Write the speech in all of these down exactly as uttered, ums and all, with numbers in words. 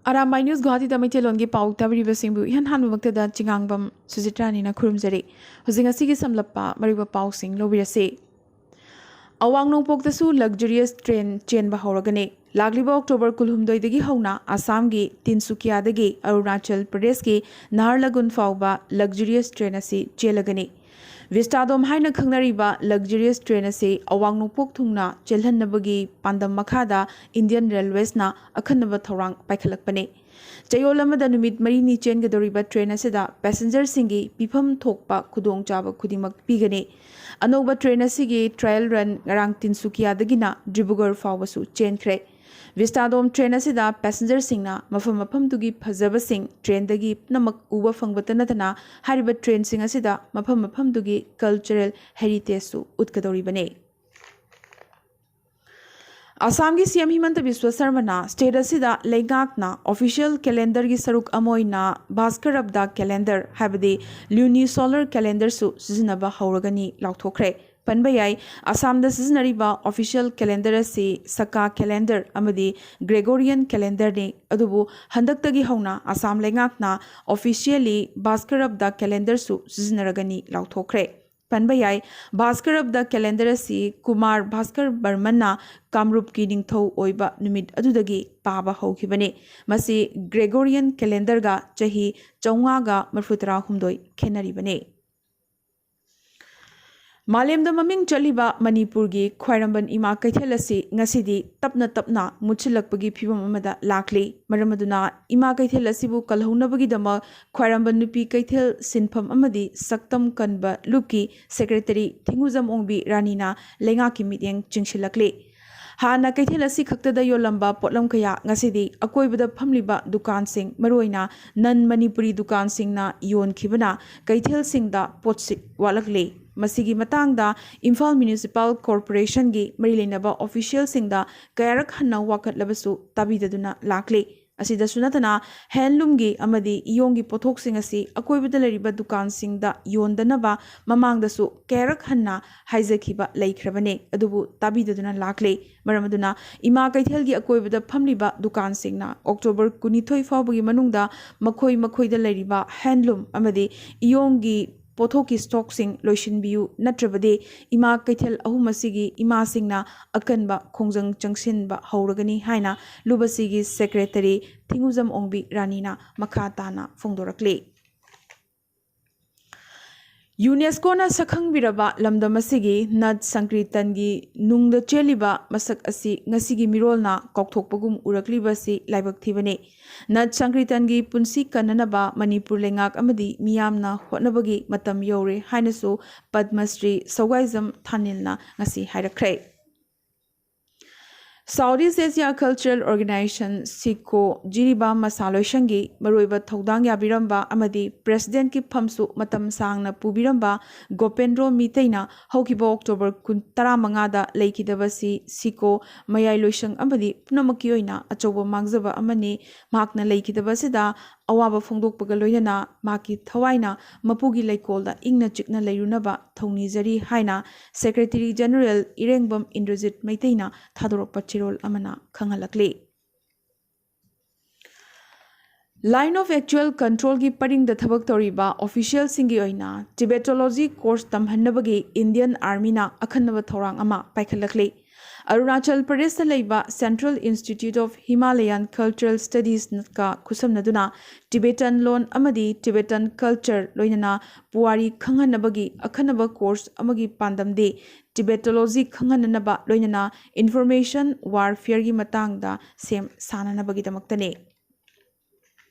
Arambai news ꯒꯨꯋꯥꯍꯥꯇꯤꯗ ꯃꯩꯇꯩꯂꯣꯟꯒꯤ ꯄꯥꯎ ꯇꯥꯕꯤꯔꯤꯕꯁꯤꯡꯕꯨ ꯏꯍꯥꯟ ꯍꯥꯟꯕꯃꯛꯇꯗ ꯆꯤꯉꯥꯡꯕꯝ ꯁꯨꯖꯤꯇ꯭ꯔꯥꯅꯤꯅ ꯈꯨꯔꯨꯝꯖꯔꯤ꯫ ꯍꯧꯖꯤꯛ ꯉꯁꯤꯒꯤ ꯁꯝꯂꯞꯄ ꯃꯔꯨꯑꯣꯏꯕ ꯄꯥꯎꯁꯤꯡ ꯂꯧꯕꯤꯔꯁꯤ꯫ ꯑꯋꯥꯡ ꯅꯣꯡꯄꯣꯛꯇꯁꯨ luxurious train ꯆꯦꯟꯕ ꯍꯧꯔꯒꯅꯤ꯫ ꯂꯥꯛꯂꯤꯕ ꯑꯣꯛꯇꯣꯕꯔ ꯀꯨꯟꯍꯨꯝꯗꯣꯏꯗꯒꯤ ꯍꯧꯅ ꯑꯁꯥꯝꯒꯤ ꯇꯤꯟꯁꯨꯀꯤꯌꯥꯗꯒꯤ ꯑꯔꯨꯅꯥꯆꯜ ꯄ꯭ꯔꯗꯦꯁꯀꯤ ꯅꯍꯥꯔꯂꯒꯨꯟ ꯐꯥꯎꯕ luxurious train ꯑꯁꯤ ꯆꯦꯜꯂꯒꯅꯤ꯫ ꯚꯤꯁꯇꯥꯗꯣꯝ ꯍꯥꯏꯅ ꯈꯪꯅꯔꯤꯕ luxurious train ꯑꯁꯤ ꯑꯋꯥꯡ ꯅꯣꯡꯄꯣꯛ ꯊꯨꯡꯅ ꯆꯦꯜꯍꯟꯅꯕꯒꯤ ꯄꯥꯟꯗꯝ ꯃꯈꯥꯗ Indian Railwaysꯅ ꯑꯈꯟꯅꯕ ꯊꯧꯔꯥꯡ ꯄꯥꯏꯈꯠꯂꯛꯄꯅꯤ꯫ ꯆꯌꯣꯜ ꯑꯃꯗ ꯅꯨꯃꯤꯠ ꯃꯔꯤꯅꯤ ꯆꯦꯟꯒꯗꯧꯔꯤꯕ train ꯑꯁꯤꯗ passengerꯁꯤꯡꯒꯤ ꯄꯤꯐꯝ ꯊꯣꯛꯄ ꯈꯨꯗꯣꯡꯆꯥꯕ ꯈꯨꯗꯤꯡꯃꯛ ꯄꯤꯒꯅꯤ꯫ ꯑꯅꯧꯕ train ꯑꯁꯤꯒꯤ trial run ꯉꯔꯥꯡ ꯇꯤꯟꯁꯨꯀꯤꯌꯥꯗꯒꯤꯅ ꯗꯤꯕ꯭ꯔꯨꯒꯔ ꯐꯥꯎꯕꯁꯨ ꯆꯦꯟꯈ꯭ꯔꯦ꯫ ꯚꯤꯁꯇꯥꯗꯣꯝ train ꯑꯁꯤꯗ passengerꯁꯤꯡꯅ ꯃꯐꯝ ꯃꯐꯝꯗꯨꯒꯤ ꯐꯖꯕꯁꯤꯡ trainꯗꯒꯤ ꯄꯨꯝꯅꯃꯛ ꯎꯕ ꯐꯪꯕꯇ ꯅꯠꯇꯅ, ꯍꯥꯏꯔꯤꯕ trainꯁꯤꯡ ꯑꯁꯤꯗ ꯃꯐꯝ ꯃꯐꯝꯗꯨꯒꯤ cultural heritageꯁꯨ ꯎꯠꯀꯗꯧꯔꯤꯕꯅꯤ꯫ ꯑꯁꯥꯝꯒꯤ ꯁꯤ ꯑꯦꯝ ꯍꯤꯃꯟꯇ ꯕꯤꯁ꯭ꯋ ꯁꯔꯃꯅ state ꯑꯁꯤꯗ ꯂꯩꯉꯥꯛꯅ official calendarꯒꯤ ꯁꯔꯨꯛ ꯑꯃ ꯑꯣꯏꯅ ꯚꯥꯁꯀꯔ ꯑꯕꯗꯥ calendar, ꯍꯥꯏꯕꯗꯤ lunisolar calendarꯁꯨ ꯁꯤꯖꯤꯟꯅꯕ ꯍꯧꯔꯒꯅꯤ ꯂꯥꯎꯊꯣꯛꯈ꯭ꯔꯦ꯫ ꯄꯟꯕ ꯌꯥꯏ, ꯑꯁꯥꯝꯗ ꯁꯤꯖꯤꯟꯅꯔꯤꯕ official calendar ꯑꯁꯤ ꯁꯀꯥ calendar ꯑꯃꯗꯤ Gregorian calendarꯅꯤ꯫ ꯑꯗꯨꯕꯨ ꯍꯟꯗꯛꯇꯒꯤ ꯍꯧꯅ ꯑꯁꯥꯝ ꯂꯩꯉꯥꯛꯅ officially ꯚꯥꯁꯀꯔ ꯑꯕꯗꯥ calendarꯁꯨ ꯁꯤꯖꯤꯟꯅꯔꯒꯅꯤ ꯂꯥꯎꯊꯣꯛꯈ꯭ꯔꯦ꯫ ꯄꯟꯕ ꯌꯥꯏ, ꯚꯥꯁꯀꯔ ꯑꯕꯗꯥ calendar ꯑꯁꯤ ꯀꯨꯃꯥꯔ ꯚꯥꯁꯀꯔ ꯕꯔꯃꯟꯅ ꯀꯥꯝꯔꯨꯞꯀꯤ ꯅꯤꯡꯊꯧ ꯑꯣꯏꯕ ꯅꯨꯃꯤꯠ ꯑꯗꯨꯗꯒꯤ ꯄꯥꯕ ꯍꯧꯈꯤꯕꯅꯤ꯫ ꯃꯁꯤ Gregorian calendarꯒ ꯆꯍꯤ ꯆꯥꯝꯃꯉꯥꯒ ꯃꯔꯤꯐꯨꯇꯔꯥꯍꯨꯝꯗꯣꯏ ꯈꯦꯠꯅꯔꯤꯕꯅꯤ꯫ ꯃꯥꯂꯦꯝꯗ ꯃꯃꯤꯡ ꯆꯠꯂꯤꯕ ꯃꯅꯤꯄꯨꯔꯒꯤ ꯈ꯭ꯋꯥꯏꯔꯝꯕꯟ ꯏꯃꯥ ꯀꯩꯊꯦꯜ ꯑꯁꯤ ꯉꯁꯤꯗꯤ ꯇꯞꯅ ꯇꯞꯅ ꯃꯨꯠꯁꯤꯜꯂꯛꯄꯒꯤ ꯐꯤꯕꯝ ꯑꯃꯗ ꯂꯥꯛꯂꯤ꯫ ꯃꯔꯝ ꯑꯗꯨꯅ ꯏꯃꯥ ꯀꯩꯊꯦꯜ ꯑꯁꯤꯕꯨ ꯀꯜꯍꯧꯅꯕꯒꯤꯗꯃꯛ ꯈ꯭ꯋꯥꯏꯔꯝꯕꯟ ꯅꯨꯄꯤ ꯀꯩꯊꯦꯜ ꯁꯤꯟꯐꯝ ꯑꯃꯗꯤ ꯁꯛꯇꯝ ꯀꯟꯕ ꯂꯨꯞꯀꯤ secretary ꯊꯤꯡꯉꯨꯖꯝ ꯑꯣꯡꯕꯤ ꯔꯥꯅꯤꯅ ꯂꯩꯉꯥꯛꯀꯤ ꯃꯤꯠꯌꯦꯡ ꯆꯤꯡꯁꯤꯜꯂꯛꯂꯤ꯫ ꯍꯥꯟꯅ ꯀꯩꯊꯦꯜ ꯑꯁꯤ ꯈꯛꯇꯗ ꯌꯣꯜꯂꯝꯕ ꯄꯣꯠꯂꯝ ꯀꯌꯥ ꯉꯁꯤꯗꯤ ꯑꯀꯣꯏꯕꯗ ꯐꯝꯂꯤꯕ ꯗꯨꯀꯥꯟꯁꯤꯡ, ꯃꯔꯨꯑꯣꯏꯅ non Manipuri ꯗꯨꯀꯥꯟꯁꯤꯡꯅ ꯌꯣꯟꯈꯤꯕꯅ ꯀꯩꯊꯦꯜꯁꯤꯡꯗ ꯄꯣꯠꯁꯤꯠ ꯋꯥꯠꯂꯛꯂꯤ꯫ ꯃꯁꯤꯒꯤ ꯃꯇꯥꯡꯗ ꯏꯝꯐꯥꯜ Municipal Corporationꯒꯤ ꯃꯔꯤ ꯂꯩꯅꯕ officialꯁꯤꯡꯗ ꯀꯌꯥꯔꯛ ꯍꯟꯅ ꯋꯥꯀꯠꯂꯕꯁꯨ ꯇꯥꯕꯤꯗꯗꯨꯅ ꯂꯥꯛꯂꯤ꯫ ꯑꯁꯤꯗꯁꯨ ꯅꯠꯇꯅ, ꯍꯦꯟꯂꯨꯝꯒꯤ ꯑꯃꯗꯤ ꯏꯌꯣꯡꯒꯤ ꯄꯣꯠꯊꯣꯛꯁꯤꯡ ꯑꯁꯤ ꯑꯀꯣꯏꯕꯗ ꯂꯩꯔꯤꯕ ꯗꯨꯀꯥꯟꯁꯤꯡꯗ ꯌꯣꯟꯗꯅꯕ ꯃꯃꯥꯡꯗꯁꯨ ꯀꯌꯥꯔꯛ ꯍꯟꯅ ꯍꯥꯏꯖꯈꯤꯕ ꯂꯩꯈ꯭ꯔꯕꯅꯤ꯫ ꯑꯗꯨꯕꯨ ꯇꯥꯕꯤꯗꯗꯨꯅ ꯂꯥꯛꯂꯦ꯫ ꯃꯔꯝ ꯑꯗꯨꯅ, ꯏꯃꯥ ꯀꯩꯊꯦꯜꯒꯤ ꯑꯀꯣꯏꯕꯗ ꯐꯝꯂꯤꯕ ꯗꯨꯀꯥꯟꯁꯤꯡꯅ ꯑꯣꯛꯇꯣꯕꯔ ꯀꯨꯟꯅꯤꯊꯣꯏ ꯐꯥꯎꯕꯒꯤ ꯃꯅꯨꯡꯗ ꯃꯈꯣꯏ ꯃꯈꯣꯏꯗ ꯂꯩꯔꯤꯕ ꯍꯦꯟꯂꯨꯝ ꯑꯃꯗꯤ ꯏꯌꯣꯡꯒꯤ ꯄꯣꯠꯊꯣꯛꯀꯤ ꯁ꯭ꯇꯣꯛꯁꯤꯡ ꯂꯣꯏꯁꯤꯟꯕꯤꯌꯨ, ꯅꯠꯇ꯭ꯔꯕꯗꯤ ꯏꯃꯥ ꯀꯩꯊꯦꯜ ꯑꯍꯨꯝ ꯑꯁꯤꯒꯤ ꯏꯃꯥꯁꯤꯡꯅ ꯑꯀꯟꯕ ꯈꯣꯡꯖꯪ ꯆꯪꯁꯤꯟꯕ ꯍꯧꯔꯒꯅꯤ ꯍꯥꯏꯅ ꯂꯨꯕꯁꯤꯒꯤ ꯁꯦꯀ꯭ꯔꯦꯇꯔꯤ ꯊꯤꯉꯨꯖꯝ ꯑꯣꯡꯕꯤ ꯔꯥꯅꯤꯅ ꯃꯈꯥ ꯇꯥꯅ ꯐꯣꯡꯗꯣꯔꯛꯂꯤ꯫ ꯌꯨꯅꯦꯁꯀꯣꯅ ꯁꯛꯈꯪꯕꯤꯔꯕ ꯂꯝꯗꯝ ꯑꯁꯤꯒꯤ ꯅꯠ ꯁꯪꯀ꯭ꯔꯤꯇꯟꯒꯤ ꯅꯨꯡꯗ ꯆꯦꯜꯂꯤꯕ ꯃꯁꯛ ꯑꯁꯤ ꯉꯁꯤꯒꯤ ꯃꯤꯔꯣꯜꯅ ꯀꯥꯎꯊꯣꯛꯄꯒꯨꯝ ꯎꯔꯛꯂꯤꯕ ꯑꯁꯤ ꯂꯥꯏꯕꯛ ꯊꯤꯕꯅꯤ꯫ ꯅꯠ ꯁꯪꯀ꯭ꯔꯤꯇꯟꯒꯤ ꯄꯨꯟꯁꯤ ꯀꯟꯅꯅꯕ ꯃꯅꯤꯄꯨꯔ ꯂꯩꯉꯥꯛ ꯑꯃꯗꯤ ꯃꯤꯌꯥꯝꯅ ꯍꯣꯠꯅꯕꯒꯤ ꯃꯇꯝ ꯌꯧꯔꯦ ꯍꯥꯏꯅꯁꯨ ꯄꯗꯃꯁ꯭ꯔꯤ ꯁꯧꯒꯥꯏꯖꯝ ꯊꯥꯅꯤꯜꯅ ꯉꯁꯤ ꯍꯥꯏꯔꯛꯈ꯭ꯔꯦ꯫ South East Asia Cultural Organization, ꯁꯤꯀꯣ, Jiribam ꯃꯁꯥ ꯂꯣꯏꯁꯪꯒꯤ ꯃꯔꯨꯑꯣꯏꯕ ꯊꯧꯗꯥꯡ ꯌꯥꯕꯤꯔꯝꯕ ꯑꯃꯗꯤ ꯄ꯭ꯔꯦꯁꯤꯗꯦꯟꯠꯀꯤ ꯐꯝꯁꯨ ꯃꯇꯝ ꯁꯥꯡꯅ ꯄꯨꯕꯤꯔꯝꯕ ꯒꯣꯄꯦꯟꯗ꯭ꯔꯣ ꯃꯤꯇꯩꯅ ꯍꯧꯈꯤꯕ ꯑꯣꯛꯇꯣꯕꯔ ꯀꯨꯟ, ꯇꯔꯥꯃꯉꯥꯗ ꯂꯩꯈꯤꯗꯕꯁꯤ ꯁꯤꯀꯣ ꯃꯌꯥꯏ ꯂꯣꯏꯁꯪ ꯑꯃꯗꯤ ꯄꯨꯝꯅꯃꯛꯀꯤ ꯑꯣꯏꯅ ꯑꯆꯧꯕ ꯃꯥꯡꯖꯕ ꯑꯃꯅꯤ꯫ ꯃꯍꯥꯛꯅ ꯂꯩꯈꯤꯗꯕ ꯑꯁꯤꯗ ꯑꯋꯥꯕ ꯐꯣꯡꯗꯣꯛꯄꯒ ꯂꯣꯏꯅꯅ ꯃꯍꯥꯛꯀꯤ ꯊꯋꯥꯏꯅ ꯃꯄꯨꯒꯤ ꯂꯩꯀꯣꯜꯗ ꯏꯪꯅ ꯆꯤꯛꯅ ꯂꯩꯔꯨꯅꯕ ꯊꯧꯅꯤꯖꯔꯤ ꯍꯥꯏꯅ ꯁꯦꯀ꯭ꯔꯦꯇꯔꯤ ꯖꯦꯅꯔꯦꯜ ꯏꯔꯦꯡꯕꯝ ꯏꯟꯗ꯭ꯔꯖꯤꯠ ꯃꯩꯇꯩꯅ ꯊꯥꯗꯣꯔꯛꯄ ꯆꯦꯔꯣꯜ ꯑꯃꯅ ꯈꯪꯍꯜꯂꯛꯂꯤ꯫ Line of Actual Controlꯒꯤ ꯄꯔꯤꯡꯗ ꯊꯕꯛ ꯇꯧꯔꯤꯕ ꯑꯣꯐꯤꯁꯤꯌꯦꯜꯁꯤꯡꯒꯤ ꯑꯣꯏꯅ ꯇꯤꯕꯦꯇꯣꯂꯣꯖꯤ ꯀꯣꯔꯁ ꯇꯝꯍꯟꯅꯕꯒꯤ ꯏꯟꯗꯤꯌꯟ ꯑꯥꯔꯃꯤꯅ ꯑꯈꯟꯅꯕ ꯊꯧꯔꯥꯡ ꯑꯃ ꯄꯥꯏꯈꯠꯂꯛꯂꯤ꯫ ꯑꯔꯨꯅꯥꯆꯜ ꯄ꯭ꯔꯗꯦꯁꯇ ꯂꯩꯕ Central Institute of Himalayan Cultural Studiesꯀ ꯈꯨꯠꯁꯝꯅꯗꯨꯅ ꯇꯤꯕꯦꯇꯟ ꯂꯣꯟ ꯑꯃꯗꯤ ꯇꯤꯕꯦꯇꯟ ꯀꯜꯆꯔ, ꯂꯣꯏꯅꯅ ꯄꯨꯋꯥꯔꯤ ꯈꯪꯍꯟꯅꯕꯒꯤ ꯑꯈꯟꯅꯕ ꯀꯣꯔꯁ ꯑꯃꯒꯤ ꯄꯥꯟꯗꯝꯗꯤ ꯇꯤꯕꯦꯇꯣꯂꯣꯖꯤ ꯈꯪꯍꯟꯅꯅꯕ, ꯂꯣꯏꯅꯅ ꯏꯟꯐꯣꯔꯃꯦꯁꯟ ꯋꯥꯔꯐꯤꯌꯔꯒꯤ ꯃꯇꯥꯡꯗ ꯁꯦꯝ ꯁꯥꯅꯅꯕꯒꯤꯗꯃꯛꯇꯅꯤ꯫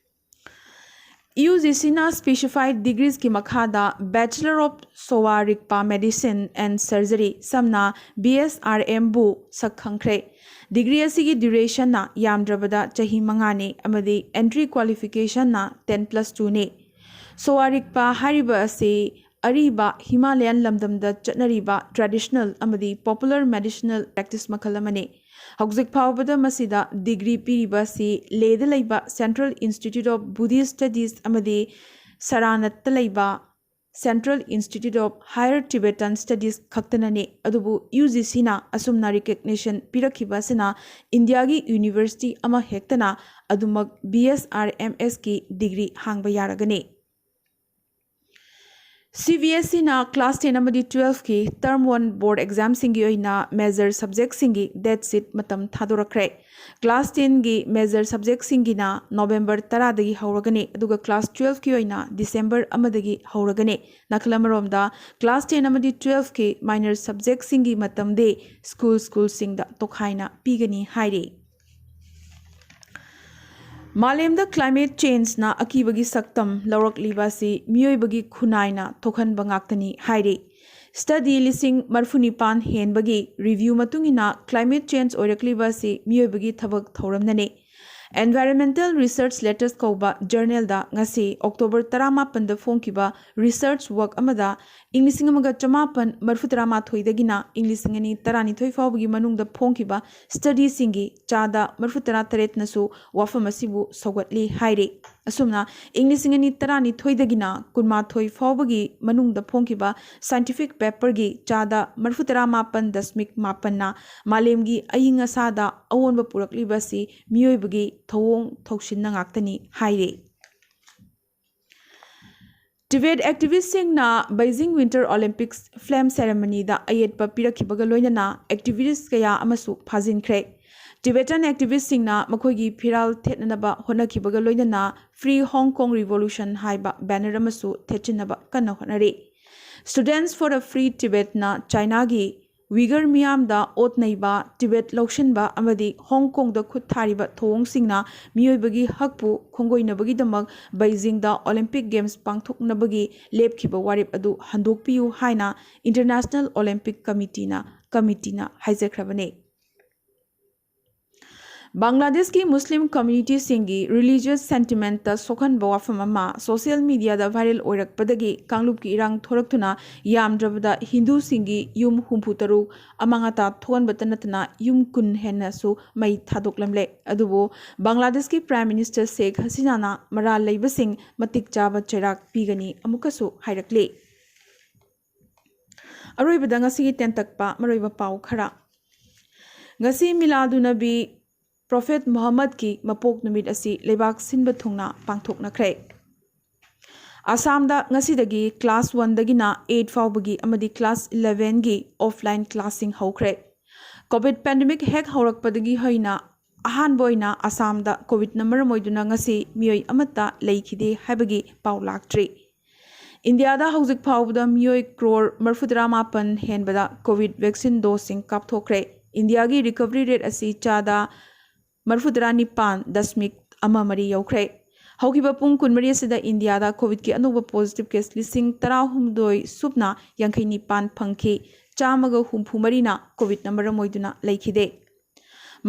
ꯌꯨ ꯖꯤ ꯁꯤꯅ specified degreesꯀꯤ ꯃꯈꯥꯗ Bachelor of Sowa Rigpa Medicine and Surgery, ꯁꯝꯅ B S R M ꯕꯨ ꯁꯛ ꯈꯪꯈ꯭ꯔꯦ꯫ ꯗꯤꯒ꯭ꯔꯤ ꯑꯁꯤꯒꯤ ꯗ꯭ꯌꯨꯔꯦꯁꯟꯅ ꯌꯥꯝꯗ꯭ꯔꯕꯗ ꯆꯍꯤ ꯃꯉꯥꯅꯤ ꯑꯃꯗꯤ entry qualificationꯅ ten plus twoꯅꯤ꯫ ꯁꯣꯋꯥ ꯔꯤꯛꯄꯥ ꯍꯥꯏꯔꯤꯕ ꯑꯁꯤ ꯑꯔꯤꯕ ꯍꯤꯃꯥꯂꯌꯥꯟ ꯂꯝꯗꯝꯗ ꯆꯠꯅꯔꯤꯕ traditional ꯑꯃꯗꯤ popular medicinal practice ꯃꯈꯜ ꯑꯃꯅꯤ꯫ ꯍꯧꯖꯤꯛ ꯐꯥꯎꯕꯗ ꯃꯁꯤꯗ degree ꯄꯤꯔꯤꯕ ꯑꯁꯤ ꯂꯦꯗ ꯂꯩꯕ Central Institute of Buddhist Studies ꯑꯃꯗꯤ ꯁꯥꯔꯅꯥꯊꯇ ꯂꯩꯕ Central Institute of Higher Tibetan Studies ꯈꯛꯇꯅꯅꯤ꯫ ꯑꯗꯨꯕꯨ UGCꯅ ꯑꯁꯨꯝꯅ recognition ꯄꯤꯔꯛꯈꯤꯕ ꯑꯁꯤꯅ ꯏꯟꯗꯤꯌꯥꯒꯤ university ꯑꯃ ꯍꯦꯛꯇꯅ ꯑꯗꯨꯃꯛ BSrMSꯀꯤ degree ꯍꯥꯡꯕ ꯌꯥꯔꯒꯅꯤ꯫ CBSEꯅ class ten ꯑꯃꯗꯤ twelveꯀꯤ term one board examꯁꯤꯡꯒꯤ ꯑꯣꯏꯅ major subjectꯁꯤꯡꯒꯤ date sheet ꯃꯇꯝ ꯊꯥꯗꯣꯔꯛꯈ꯭ꯔꯦ꯫ Class tenꯒꯤ major subjectꯁꯤꯡꯒꯤꯅ November ꯇꯔꯥꯗꯒꯤ ꯍꯧꯔꯒꯅꯤ, ꯑꯗꯨꯒ class twelveꯀꯤ ꯑꯣꯏꯅ December ꯑꯃꯗꯒꯤ ꯍꯧꯔꯒꯅꯤ꯫ ꯅꯥꯀꯜ ꯑꯃꯔꯣꯝꯗ class ten ꯑꯃꯗꯤ twelveꯀꯤ minor subjectꯁꯤꯡꯒꯤ ꯃꯇꯝꯗꯤ school schoolꯁꯤꯡꯗ ꯇꯣꯈꯥꯏꯅ ꯄꯤꯒꯅꯤ ꯍꯥꯏꯔꯤ꯫ ꯃꯥꯂꯦꯝꯗ climate changeꯅ ꯑꯀꯤꯕꯒꯤ ꯁꯛꯇꯝ ꯂꯧꯔꯛꯂꯤꯕ ꯑꯁꯤ ꯃꯤꯑꯣꯏꯕꯒꯤ ꯈꯨꯟꯅꯥꯏꯅ ꯊꯣꯛꯍꯟꯕ ꯉꯥꯛꯇꯅꯤ ꯍꯥꯏꯔꯤ꯫ Study ꯂꯤꯁꯤꯡ ꯃꯔꯤꯐꯨꯅꯤꯄꯥꯟ ꯍꯦꯟꯕꯒꯤ review ꯃꯇꯨꯡ ꯏꯟꯅ climate change ꯑꯣꯏꯔꯛꯂꯤꯕ ꯑꯁꯤ ꯃꯤꯑꯣꯏꯕꯒꯤ ꯊꯕꯛ ꯊꯧꯔꯝꯅꯅꯤ꯫ Environmental Research Letters ꯀꯧꯕ journalꯗ ꯉꯁꯤ October ꯇꯔꯥꯃꯥꯄꯟꯗ ꯐꯣꯡꯈꯤꯕ research work ꯑꯃꯗ ꯏꯪ ꯂꯤꯁꯤꯡ ꯑꯃꯒ ꯆꯃꯥꯄꯟ ꯃꯔꯤꯐꯨꯇꯔꯥꯃꯥꯊꯣꯏꯗꯒꯤꯅ ꯏꯪ ꯂꯤꯁꯤꯡ ꯑꯅꯤ ꯇꯔꯥꯅꯤꯊꯣꯏ ꯐꯥꯎꯕꯒꯤ ꯃꯅꯨꯡꯗ ꯐꯣꯡꯈꯤꯕ studyꯁꯤꯡꯒꯤ ꯆꯥꯗ ꯃꯔꯤꯐꯨꯇꯔꯥ ꯇꯔꯦꯠꯅꯁꯨ ꯋꯥꯐꯝ ꯑꯁꯤꯕꯨ ꯁꯧꯒꯠꯂꯤ ꯍꯥꯏꯔꯤ꯫ ꯑꯁꯨꯝꯅ ꯏꯪ ꯂꯤꯁꯤꯡ ꯑꯅꯤ ꯇꯔꯥꯅꯤꯊꯣꯏꯗꯒꯤꯅ ꯀꯨꯟꯃꯥꯊꯣꯏ ꯐꯥꯎꯕꯒꯤ ꯃꯅꯨꯡꯗ ꯐꯣꯡꯈꯤꯕ scientific paperꯒꯤ ꯆꯥꯗ ꯃꯔꯤꯐꯨꯇꯔꯥ ꯃꯥꯄꯟ ꯗꯁꯃꯤꯛ ꯃꯥꯄꯟꯅ ꯃꯥꯂꯦꯝꯒꯤ ꯑꯏꯪ ꯑꯁꯥꯗ ꯑꯑꯣꯟꯕ ꯄꯨꯔꯛꯂꯤꯕ ꯑꯁꯤ ꯃꯤꯑꯣꯏꯕꯒꯤ ꯊꯧꯑꯣꯡ ꯊꯧꯁꯤꯟꯅ ꯉꯥꯛꯇꯅꯤ ꯍꯥꯏꯔꯤ꯫ Tibet activistꯁꯤꯡꯅ Beijing Winter Olympics flame ceremonyꯗ ꯑꯌꯦꯠꯄ ꯄꯤꯔꯛꯈꯤꯕꯒ ꯂꯣꯏꯅꯅ activist ꯀꯌꯥ ꯑꯃꯁꯨ ꯐꯥꯖꯤꯟꯈ꯭ꯔꯦ꯫ Tibetan activistꯁꯤꯡꯅ ꯃꯈꯣꯏꯒꯤ ꯐꯤꯔꯥꯜ ꯊꯦꯠꯅꯅꯕ ꯍꯣꯠꯅꯈꯤꯕꯒ ꯂꯣꯏꯅꯅ Free Hong Kong Revolution ꯍꯥꯏꯕ banner ꯑꯃꯁꯨ ꯊꯦꯠꯆꯤꯟꯅꯕ ꯀꯟꯅ ꯍꯣꯠꯅꯔꯤ꯫ Students for a Free Tibetꯅ ꯆꯥꯏꯅꯥꯒꯤ ꯋꯤꯒꯔ ꯃꯤꯌꯥꯝꯗ ꯑꯣꯠ ꯅꯩꯕ, ꯇꯤꯕꯦꯠ ꯂꯧꯁꯤꯟꯕ ꯑꯃꯗꯤ ꯍꯣꯡ ꯀꯣꯡꯗ ꯈꯨꯠ ꯊꯥꯔꯤꯕ ꯊꯧꯑꯣꯡꯁꯤꯡꯅ ꯃꯤꯑꯣꯏꯕꯒꯤ ꯍꯛꯄꯨ ꯈꯣꯡꯒꯣꯏꯅꯕꯒꯤꯗꯃꯛ ꯕꯩꯖꯤꯡꯗ Olympic Games ꯄꯥꯡꯊꯣꯛꯅꯕꯒꯤ ꯂꯦꯞꯈꯤꯕ ꯋꯥꯔꯦꯞ ꯑꯗꯨ ꯍꯟꯗꯣꯛꯄꯤꯌꯨ ꯍꯥꯏꯅ International Olympic Committeeꯅ, committeeꯅ ꯍꯥꯏꯖꯈ꯭ꯔꯕꯅꯤ꯫ ꯕꯪꯒ꯭ꯂꯥꯗꯦꯁꯀꯤ ꯃꯨꯁꯂꯤꯝ ꯀꯝꯃ꯭ꯌꯨꯅꯤꯇꯤꯁꯤꯡꯒꯤ ꯔꯤꯂꯤꯖꯤꯌꯁ ꯁꯦꯟꯇꯤꯃꯦꯟꯇ ꯁꯣꯛꯍꯟꯕ ꯋꯥꯐꯝ ꯑꯃ ꯁꯣꯁꯤꯌꯦꯜ ꯃꯤꯗꯤꯌꯥꯗ ꯚꯥꯏꯔꯦꯜ ꯑꯣꯏꯔꯛꯄꯗꯒꯤ ꯀꯥꯡꯂꯨꯞꯀꯤ ꯏꯔꯥꯡ ꯊꯣꯔꯛꯇꯨꯅ ꯌꯥꯝꯗ꯭ꯔꯕꯗ ꯍꯤꯟꯗꯨꯁꯤꯡꯒꯤ ꯌꯨꯝ ꯍꯨꯝꯐꯨ ꯇꯔꯨꯛ ꯑꯃꯥꯡ ꯑꯇꯥ ꯊꯣꯛꯍꯟꯕꯇ ꯅꯠꯇꯅ ꯌꯨꯝ ꯀꯨꯟ ꯍꯦꯟꯅꯁꯨ ꯃꯩ ꯊꯥꯗꯣꯛꯂꯝꯂꯦ꯫ ꯑꯗꯨꯕꯨ ꯕꯪꯒ꯭ꯂꯥꯗꯦꯁꯀꯤ ꯄ꯭ꯔꯥꯏꯝ ꯃꯤꯅꯤꯁꯇꯔ ꯁꯦꯈ ꯍꯁꯤꯅꯥꯅ ꯃꯔꯥꯜ ꯂꯩꯕꯁꯤꯡ ꯃꯇꯤꯛ ꯆꯥꯕ ꯆꯩꯔꯥꯛ ꯄꯤꯒꯅꯤ ꯑꯃꯨꯛꯀꯁꯨ ꯍꯥꯏꯔꯛꯂꯤ꯫ ꯑꯔꯣꯏꯕꯗ ꯉꯁꯤꯒꯤ ꯇꯦꯟꯇꯛꯄ ꯃꯔꯨꯑꯣꯏꯕ ꯄꯥꯎ ꯈꯔ꯫ ꯉꯁꯤ ꯃꯤꯂꯥꯗꯨꯅꯕꯤ ꯄ꯭ꯔꯣꯐꯦꯠ ꯃꯨꯍꯝꯃꯗꯀꯤ ꯃꯄꯣꯛ ꯅꯨꯃꯤꯠ ꯑꯁꯤ ꯂꯩꯕꯥꯛ ꯁꯤꯟꯕ ꯊꯨꯡꯅ ꯄꯥꯡꯊꯣꯛꯅꯈ꯭ꯔꯦ꯫ ꯑꯁꯥꯝꯗ ꯉꯁꯤꯗꯒꯤ ꯀ꯭ꯂꯥꯁ ꯋꯥꯟꯗꯒꯤꯅ ꯑꯩꯠ ꯐꯥꯎꯕꯒꯤ ꯑꯃꯗꯤ ꯀ꯭ꯂꯥꯁ ꯏꯂꯦꯚꯦꯟꯒꯤ ꯑꯣꯐꯂꯥꯏꯟ ꯀ꯭ꯂꯥꯁꯁꯤꯡ ꯍꯧꯈ꯭ꯔꯦ꯫ ꯀꯣꯚꯤꯗ ꯄꯦꯟꯗꯦꯃꯤꯛ ꯍꯦꯛ ꯍꯧꯔꯛꯄꯗꯒꯤ ꯍꯧꯅ ꯑꯍꯥꯟꯕ ꯑꯣꯏꯅ ꯑꯁꯥꯝꯗ ꯀꯣꯚꯤꯗꯅ ꯃꯔꯝ ꯑꯣꯏꯗꯨꯅ ꯉꯁꯤ ꯃꯤꯑꯣꯏ ꯑꯃꯠꯇ ꯂꯩꯈꯤꯗꯦ ꯍꯥꯏꯕꯒꯤ ꯄꯥꯎ ꯂꯥꯛꯇ꯭ꯔꯤ꯫ ꯏꯟꯗꯤꯌꯥꯗ ꯍꯧꯖꯤꯛ ꯐꯥꯎꯕꯗ ꯃꯤꯑꯣꯏ ꯀ꯭ꯔꯣꯔ ꯃꯔꯤꯐꯨꯇꯔꯥ ꯃꯥꯄꯟ ꯍꯦꯟꯕꯗ ꯀꯣꯚꯤꯗ ꯚꯦꯛꯁꯤꯟ ꯗꯣꯁꯁꯤꯡ ꯀꯥꯞꯊꯣꯛꯈ꯭ꯔꯦ꯫ ꯏꯟꯗꯤꯌꯥꯒꯤ ꯔꯤꯀꯚꯔꯤ ꯔꯦꯠ ꯑꯁꯤ ꯆꯥꯗ ꯃꯔꯤꯐꯨꯇꯔꯥ ꯅꯤꯄꯥꯟ ꯗꯁꯃꯤꯛ ꯑꯃ ꯃꯔꯤ ꯌꯧꯈ꯭ꯔꯦ꯫ ꯍꯧꯈꯤꯕ ꯄꯨꯡ ꯀꯨꯟꯃꯔꯤ ꯑꯁꯤꯗ ꯏꯟꯗꯤꯌꯥꯗ ꯀꯣꯚꯤꯗꯀꯤ ꯑꯅꯧꯕ ꯄꯣꯖꯤꯇꯤꯚ ꯀꯦꯁ ꯂꯤꯁꯤꯡ ꯇꯔꯥꯍꯨꯝꯗꯣꯏ ꯁꯨꯞꯅ ꯌꯥꯡꯈꯩ ꯅꯤꯄꯥꯟ ꯐꯪꯈꯤ꯫ ꯆꯥꯝꯃꯒ ꯍꯨꯝꯐꯨ ꯃꯔꯤꯅ ꯀꯣꯚꯤꯗꯅ ꯃꯔꯝ ꯑꯣꯏꯗꯨꯅ ꯂꯩꯈꯤꯗꯦ꯫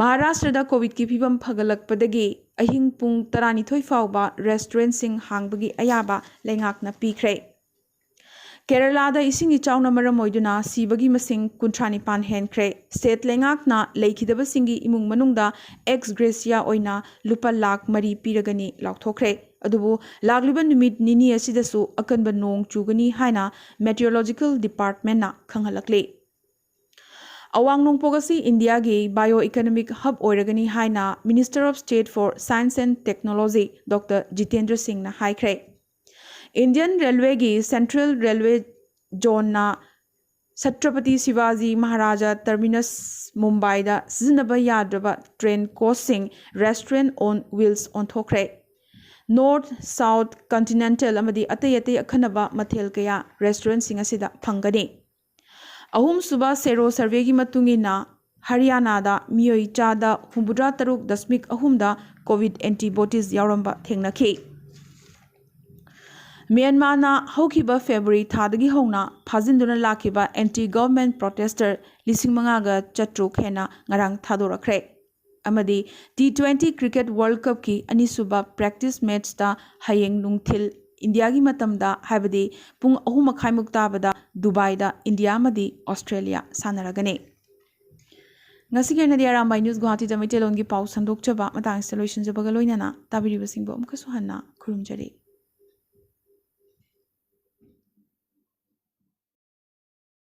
ꯃꯍꯥꯔꯥꯁꯇ꯭ꯔꯗ ꯀꯣꯚꯤꯗꯀꯤ ꯐꯤꯕꯝ ꯐꯒꯠꯂꯛꯄꯗꯒꯤ ꯑꯍꯤꯡ ꯄꯨꯡ ꯇꯔꯥꯅꯤꯊꯣꯏ ꯐꯥꯎꯕ ꯔꯦꯁꯇꯨꯔꯦꯟꯠꯁꯤꯡ ꯍꯥꯡꯕꯒꯤ ꯑꯌꯥꯕ ꯂꯩꯉꯥꯛꯅ ꯄꯤꯈ꯭ꯔꯦ꯫ ꯀꯦꯔꯂꯥꯗ ꯏꯁꯤꯡ ꯏꯆꯥꯎꯅ ꯃꯔꯝ ꯑꯣꯏꯗꯨꯅ ꯁꯤꯕꯒꯤ ꯃꯁꯤꯡ ꯀꯨꯟꯊ꯭ꯔꯥ ꯅꯤꯄꯥꯟ ꯍꯦꯟꯈ꯭ꯔꯦ꯫ ꯁ꯭ꯇꯦꯠ ꯂꯩꯉꯥꯛꯅ ꯂꯩꯈꯤꯗꯕꯁꯤꯡꯒꯤ ꯏꯃꯨꯡ ꯃꯅꯨꯡꯗ ꯑꯦꯛꯁ ꯒ꯭ꯔꯦꯁꯤꯌꯥ ꯑꯣꯏꯅ ꯂꯨꯄꯥ ꯂꯥꯈ ꯃꯔꯤ ꯄꯤꯔꯒꯅꯤ ꯂꯥꯎꯊꯣꯛꯈ꯭ꯔꯦ꯫ ꯑꯗꯨꯕꯨ ꯂꯥꯛꯂꯤꯕ ꯅꯨꯃꯤꯠ ꯅꯤꯅꯤ ꯑꯁꯤꯗꯁꯨ ꯑꯀꯟꯕ ꯅꯣꯡ ꯆꯨꯒꯅꯤ ꯍꯥꯏꯅ ꯃꯦꯇꯤꯑꯣꯔꯣꯂꯣꯖꯤꯀꯦꯜ ꯗꯤꯄꯥꯔꯠꯃꯦꯟꯠꯅ ꯈꯪꯍꯜꯂꯛꯂꯤ꯫ ꯑꯋꯥꯡ ꯅꯣꯡꯄꯣꯛ ꯑꯁꯤ ꯏꯟꯗꯤꯌꯥꯒꯤ ꯕꯥꯏꯑꯣ ꯏꯀꯣꯅꯣꯃꯤꯛ ꯍꯕ ꯑꯣꯏꯔꯒꯅꯤ ꯍꯥꯏꯅ Minister of State for Science and Technology doctor Jitendra ꯁꯤꯡꯅ ꯍꯥꯏꯈ꯭ꯔꯦ꯫ ꯏꯟꯗꯤꯌꯟ ꯔꯦꯜꯋꯦꯒꯤ ꯁꯦꯟꯇ꯭ꯔꯦꯜ ꯔꯦꯜꯋꯦ ꯖꯣꯟꯅ ꯁꯇ꯭ꯔꯄꯇꯤ ꯁꯤꯕꯥꯖꯤ ꯃꯍꯥꯔꯥꯖꯥ ꯇꯔꯃꯤꯅꯁ ꯃꯨꯝꯕꯥꯏꯗ ꯁꯤꯖꯤꯟꯅꯕ ꯌꯥꯗ꯭ꯔꯕ ꯇ꯭ꯔꯦꯟ ꯀꯣꯆꯁꯤꯡ restaurant on wheels ꯑꯣꯟꯊꯣꯛꯈ꯭ꯔꯦ꯫ North, South, Continental ꯑꯃꯗꯤ ꯑꯇꯩ ꯑꯇꯩ ꯑꯈꯟꯅꯕ ꯃꯊꯦꯜ ꯀꯌꯥ ꯔꯦꯁꯇꯨꯔꯦꯟꯠꯁꯤꯡ ꯑꯁꯤꯗ ꯐꯪꯒꯅꯤ꯫ ꯑꯍꯨꯝꯁꯨꯕ ꯁꯦꯔꯣ ꯁꯔꯚꯦꯒꯤ ꯃꯇꯨꯡ ꯏꯟꯅ ꯍꯔꯤꯌꯥꯅꯥꯗ ꯃꯤꯑꯣꯏ ꯆꯥꯗ ꯍꯨꯝꯐꯨꯇꯔꯥ ꯇꯔꯨꯛ ꯗꯁꯃꯤꯛ ꯑꯍꯨꯝꯗ ꯀꯣꯚꯤꯗ ꯑꯦꯟꯇꯤꯕꯣꯗꯤꯁ ꯌꯥꯎꯔꯝꯕ ꯊꯦꯡꯅꯈꯤ꯫ ꯃ꯭ꯌꯥꯟꯃꯥꯔꯅ ꯍꯧꯈꯤꯕ ꯐꯦꯕ꯭ꯔꯨꯋꯥꯔꯤ ꯊꯥꯗꯒꯤ ꯍꯧꯅ ꯐꯥꯖꯤꯟꯗꯨꯅ ꯂꯥꯛꯈꯤꯕ ꯑꯦꯟꯇꯤ ꯒꯚꯔꯟꯃꯦꯟꯠ ꯄ꯭ꯔꯣꯇꯦꯁꯇꯔ ꯂꯤꯁꯤꯡ ꯃꯉꯥꯒ ꯆꯥꯇ꯭ꯔꯨꯛ ꯍꯦꯟꯅ ꯉꯔꯥꯡ ꯊꯥꯗꯣꯔꯛꯈ꯭ꯔꯦ꯫ ꯑꯃꯗꯤ T twenty cricket World Cupꯀꯤ ꯑꯅꯤꯁꯨꯕ practice matchꯇ ꯍꯌꯦꯡ ꯅꯨꯡꯊꯤꯜ ꯏꯟꯗꯤꯌꯥꯒꯤ ꯃꯇꯝꯗ, ꯍꯥꯏꯕꯗꯤ ꯄꯨꯡ ꯑꯍꯨꯝ ꯃꯈꯥꯏꯃꯨꯛ ꯇꯥꯕꯗ ꯗꯨꯕꯥꯏꯗ ꯏꯟꯗꯤꯌꯥ ꯑꯃꯗꯤ ꯑꯣꯁꯇ꯭ꯔꯦꯂꯤꯌꯥ ꯁꯥꯟꯅꯔꯒꯅꯤ꯫ ꯉꯁꯤꯒꯤ ꯑꯣꯏꯅꯗꯤ ꯑꯔꯥꯝꯕꯥꯏ ꯅ꯭ꯌꯨꯁ ꯒꯨꯋꯥꯍꯥꯇꯤꯗ ꯃꯩꯇꯩꯂꯣꯟꯒꯤ ꯄꯥꯎ ꯁꯟꯗꯣꯛꯆꯕ ꯃꯇꯥꯡꯁꯤꯗ ꯂꯣꯏꯁꯤꯟꯖꯕꯒ ꯂꯣꯏꯅꯅ ꯇꯥꯕꯤꯔꯤꯕꯁꯤꯡꯕꯨ ꯑꯃꯨꯛꯀꯁꯨ ꯍꯟꯅ ꯈꯨꯔꯨꯝꯖꯔꯤ꯫